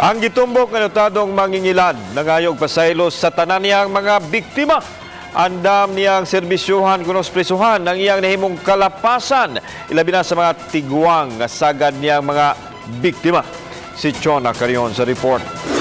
Ang gitumbok nga notadong mangingilad nangayog pasaylo sa tanan niyang mga biktima. Andam niyang serbisyuhan kuno prisuhan ang iyang nahimong kalapasan, ilabi na sa mga tigwang nga sagad niyang mga biktima. Si Chona Carion sa report.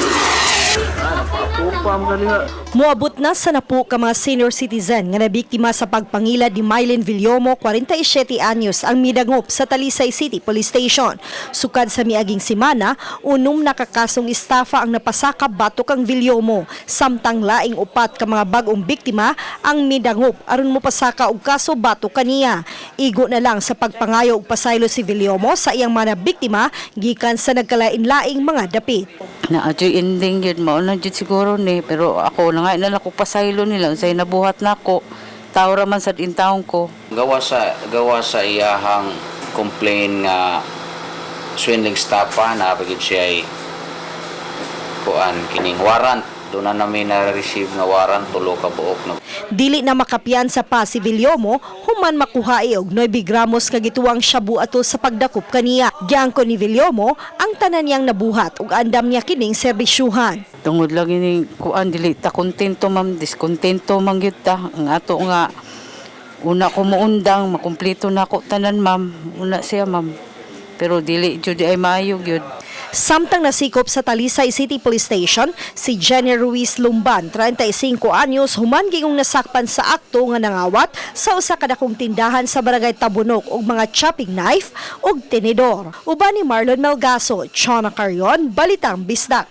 Moabot na sa napu ka mga senior citizen nga nabiktima sa pagpangilad ni Mylene Villomo, 47 anyos, ang midangop sa Talisay City Police Station. Sukad sa miaging semana, unom na kakasong estafa ang napasaka batok ang Villomo. Samtang laing upat ka mga bag-ong biktima ang midangop aron mopasaka og kaso batok kaniya. Igo na lang sa pagpangayo og pasaylo si Villomo sa iyang mga biktima gikan sa nagkalain-laing mga dapit. Na adyoy ending yun mao na jud siguro ni, pero ako na nga na ako pasaylo nila unsay nabuhat nako, tao ra man sad intawon ko. Gawa sa iyahang complain nga swindling estafa na pagid siya ay kuan kining warrant, doon na namin na-receive nga warrant, tulo ka buok na. Dili na makapiyansa pa si Villomo human makuha og 9 gramos nga gituwang shabu ato sa pagdakop kaniya. Giangkon ni Villomo ang tanan niyang nabuhat ug andam niya kining serbisyuhan. Tungod lang ini kuan, dili ta kontento, ma'am, diskontento man gyud ta. Ang ato nga una ko muundang makumpleto na ako tanan, ma'am, una siya, ma'am, pero dili jud ay maayo gyud. Samtang nasikop sa Talisay City Police Station si Jenny Ruiz Lumban, 35 anyos, human gingong nasakpan sa akto nga nangawat sa usa ka dakong tindahan sa Barangay Tabunok og mga chopping knife ug tinidor. Uban ni Marlon Melgaso, Chona Carion, Balitang Bisdak.